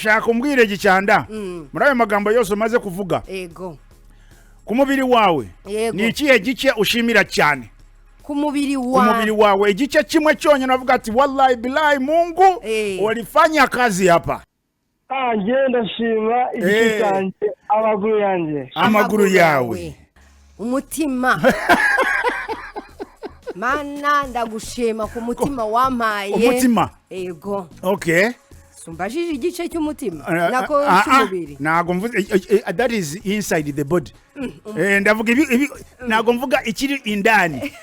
Ndashaka umbwire, Gicanda, muri ayo magambo yose umaze kuvuga, ku mubiri wawe, ni ikihe gice ushimira cyane? Ku mubiri Ku wa mubiri wawe, igice kimwe cyonyine uvuga ati: "Wallahi billahi, Mungu, walifanya kazi hapa." Ah, njyewe ndashima igice cyanjye, amaguru yanjye. Amaguru yawe. Umutima. Mana, ndagushima ku mutima wampaye. Umutima. Yego. Okay. Sumbajije igice cy'umutima nako cy'umubiri. Ntabwo mvuze that is inside the body. Ndavuga ibi, ntabwo mvuga ikiri indani,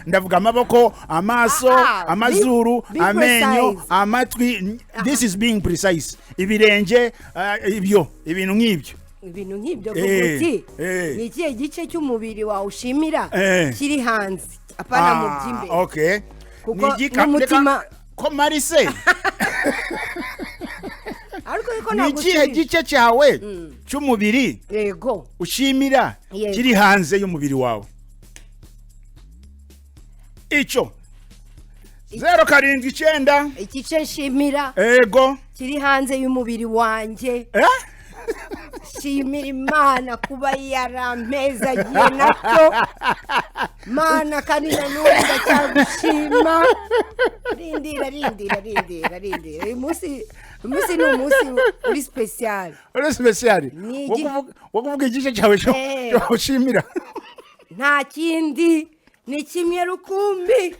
ndavuga amaboko, amaso, amazuru, be amenyo, precise. amatwi. This is being precise. Ibirenge, ibyo ibintu nk'ibyo. Ibintu nk'ibyo. Kuvuga uti ni ikihe gice cy'umubiri wawe ushimira kiri hanze, apana mu by'imbere? Okay. Kuko Ni n'umutima- reka- ko marise Ariko ko ni ikihe nagusubije. gice cyawe cy'umubiri ushimira kiri hanze y'umubiri wawe? Icyo 079. Igice nshimira kiri hanze y'umubiri wanjye, shimira Imana kuba yarampezagiye nacyo, Mana, kandi na n'ubu ndacyagushima. Rindira, rindira, rindira, rindira. Uyu munsi ni umunsi uri special. Uri special. Ni Wo kuvuga igice cyawe cyo cyo ushimira. Nta kindi, ni kimwe rukumbi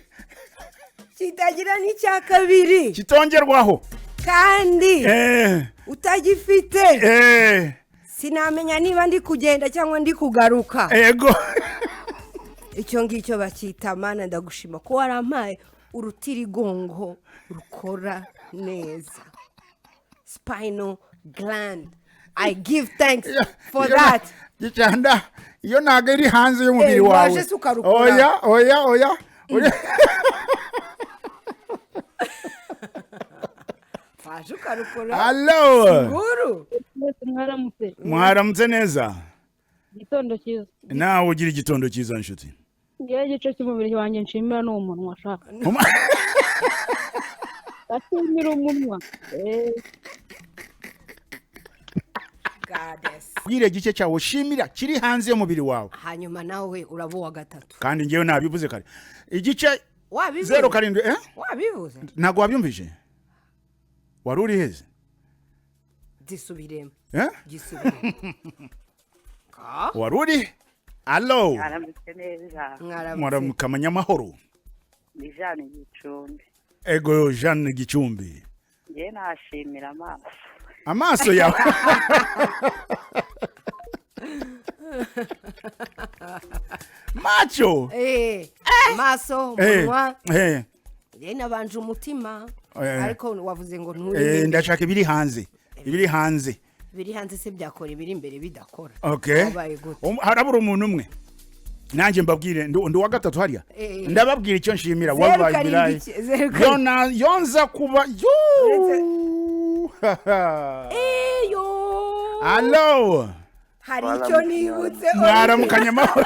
kitagira n'icya kabiri, kitongerwaho, kandi utagifite sinamenya niba ndi kugenda cyangwa ndi kugaruka. Icyo ngicyo bacyita: Mana, ndagushima ko warampaye urutirigongo rukora neza, spinal gland. I give thanks for that. Gicanda, iyo ntabwo iri hanze y'umubiri wawe. Waje se ukarukora? Oya, oya, oya. Waje ukarukora. Hello. Nguru. Mwese mwaramutse. Mwaramutse neza. Igitondo cyiza. Nawe ugira igitondo cyiza, nshuti. Ngewe igice cy'umubiri wanjye nshimira ni umunwa sha. Ndashimira umunwa. Goddess. Bwire igice cyawe ushimira kiri hanze y'umubiri wawe. Hanyuma nawe uraba uwa gatatu. Kandi ngewe nabivuze kare, igice. Wabivuze. 07, eh? Wabivuze. Ntabwo wabyumvise? Wari uri heze? Gisubiremo. Eh? Gisubiremo. Wari uri? Hello. Mwaramutse neza. Mwaramutse. Mwaramuka amanyamahoro. Ni Jeanne Gicumbi. Ego, Jeanne Gicumbi. Njye nashimira amaso. Amaso yawe. Macho. Amaso, umunwa. Njye nabanje umutima, ariko wavuze ngo nturi. Ndashaka ibiri hanze, ibiri hanze. Biri hanze se byakora ibiri imbere bidakora? Okay. Wabaye gute? Harabura umuntu umwe, nanjye mbabwire, ndi uwa gatatu hariya. Ndababwira icyo nshimira. Zeru Wallahi karindwi billahi. Zeru karindwi. Yonza kuba yo. Eyo. Hello. Hari icyo nibutse. Mwaramukanye amahoro.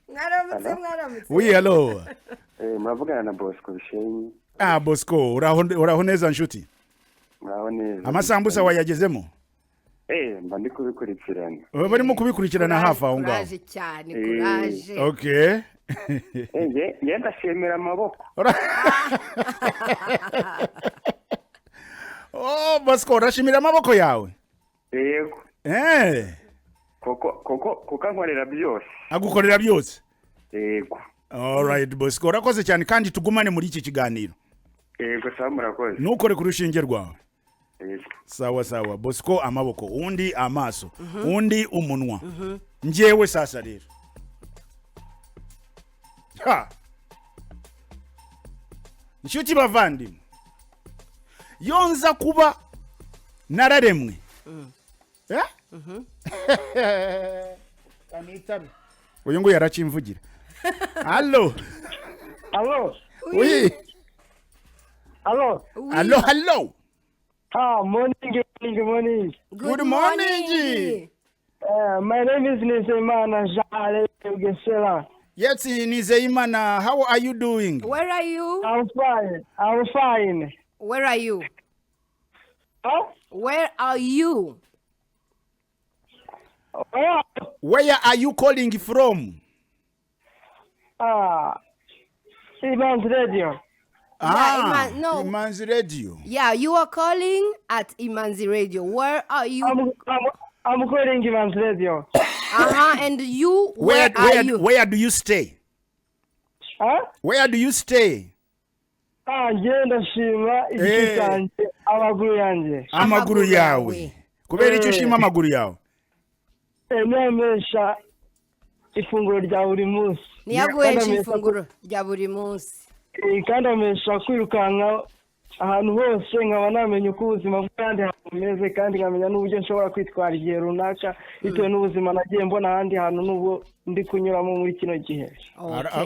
Mwaramutse, mwaramutse. Oui, hello. Muravugana na Bosco Bishenyi. Ah, Bosco, uraho, uraho neza, nshuti? Muraho neza. Amasambusa wayagezemo? Mba ndi kubikurikirana. Barimo kubikurikirana hafi aho ngaho. Kuraje cyane, kuraje. Okay. Nge ndashimira amaboko. Oh, Bosco, urashimira amaboko yawe? Yego. Kuko ankorera byose. Agukorera byose. Yego. Alright, Bosco, urakoze cyane, kandi tugumane muri iki kiganiro. Yego, sawa, murakoze. Ntukore ku rushinge rwawe. Yego. Sawa sawa. Bosco amaboko, undi amaso, undi umunwa. Njyewe sasa rero, ha, inshuti bavandimwe, yonza kuba nararemwe. Eh? Kanitabe. Uyu nguyu arakimvugira. Hello. Hello. Oui. Hello. Hello, hello. Ah, morning, morning, morning. Good morning. My name is Nizeyimana Jean Bugesera. Yes, Nizeyimana, how are you doing? Where are you? I'm fine. I'm fine. Where are you? Huh? Where are you? Oh, Where are you calling from? ah, Imanzi Radio. Ah, no. Imanzi Radio. Yeah, you are calling at Imanzi Radio. Where are you? I'm calling Imanzi Radio. And you, where are you? Where do you stay? Huh? Where do you stay? Ah, njye ndashima igice cyanjye, amaguru yanjye. Amaguru yawe. Kubera icyo ushima amaguru yawe? Niyamesha ifunguro rya buri munsi. Niyaguhesha Kandi ifunguro rya buri munsi. Kandi amesha kwirukanka ahantu hose, nkaba namenya uko ubuzima bw'ahandi hantu bumeze, kandi nkamenya n'uburyo nshobora kwitwara igihe runaka bitewe n'ubuzima nagiye mbona ahandi hantu n'ubwo ndi kunyuramo muri kino gihe. Okay.